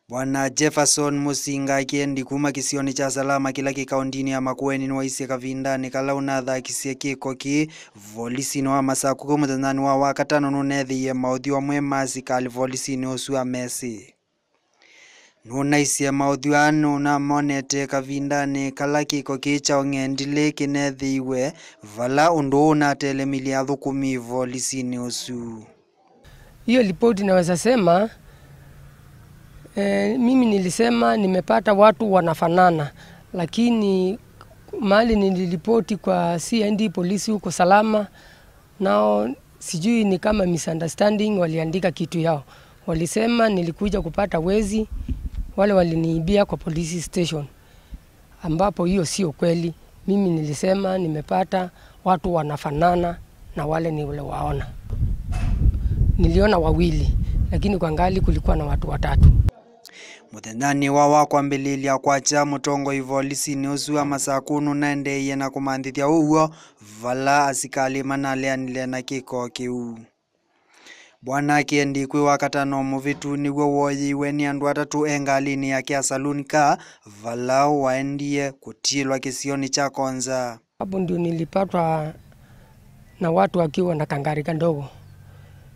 Bwana Jefferson Musinga akiendi kuma kisioni cha Salama kila kikaundini ya Makueni niwaisye kavindani kala unathakisye kiko ki volisini wa Masaku kumuthenani wa Wakatano nunethiie mauthiu amwe ma asikali volisini usu amesi. Nunaisye mauthiu anu namonete kavindani kala kiko ki cha ung'endile kinethiiwe vala undu unatelemilie athukumi volisini usu. Hiyo ripoti naweza sema mimi nilisema nimepata watu wanafanana, lakini mali niliripoti kwa CND polisi huko Salama, nao sijui ni kama misunderstanding waliandika kitu yao. Walisema nilikuja kupata wezi wale waliniibia kwa police station, ambapo hiyo sio kweli. Mimi nilisema nimepata watu wanafanana na wale niliwaona. Niliona wawili, lakini kwa ngali kulikuwa na watu watatu. Muthenani wa wakwambililia kwacha mutongo ivolisini usu wa Masaku nunaendeie na kumanthithia uwo vala asikali manaleanile na kiko kiu. Bwana Kiendi kwi Wakatano muvitu niguo woyiwe ni andu atatu engalini yake ya saloon car vala waendie kutilwa kisioni cha Konza. Hapo ndio nilipatwa na watu wakiwa na kangari kandogo.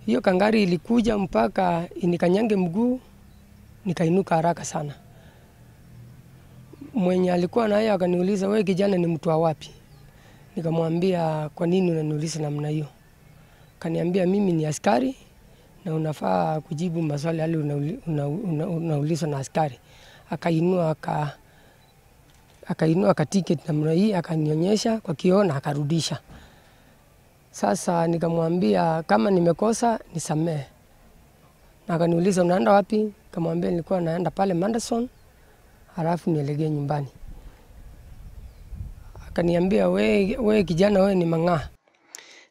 Hiyo kangari ilikuja mpaka inikanyange mguu, nikainuka haraka sana. Mwenye alikuwa naye akaniuliza, wewe kijana ni mtu wa wapi? Nikamwambia, kwa nini unaniuliza namna hiyo? Akaniambia mimi ni askari na unafaa kujibu maswali yale unaulizwa na askari. Akainua ka ticket namna hii, akanionyesha kwa kioo na akarudisha. Sasa nikamwambia kama nimekosa nisamehe. Na akaniuliza unaenda wapi? Nikamwambia nilikuwa naenda pale Manderson, halafu nielegee nyumbani. Akaniambia we kijana we ni mang'aa.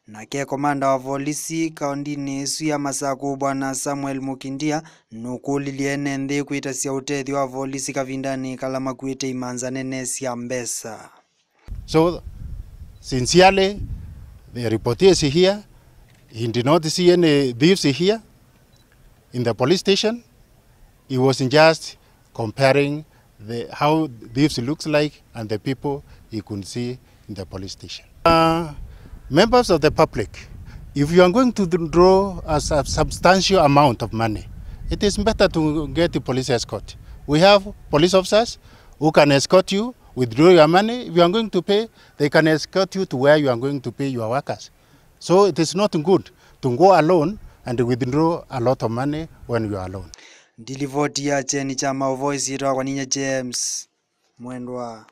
Nake komanda wa polisi kaundini isu ya Masaku Bwana Samuel Mukindia nukulilie nthi kwitasia utethi wa polisi kavindani kala makuite imanza nene sia mbesa. So sincerely the reporter is here. He did not see any thieves here in the police station. He was just comparing how thieves looks like and the people he could see in the police station. Members of the public, if you are going to draw a substantial amount of money, it is better to get a police escort. We have police officers who can escort you, withdraw your money. If you are going to pay, they can escort you to where you are going to pay your workers. So it is not good to go alone and withdraw a lot of money when you are alone. Ndilivoti ya cheni cha Mauvoice itoa kwa Ninya James Mwendwa.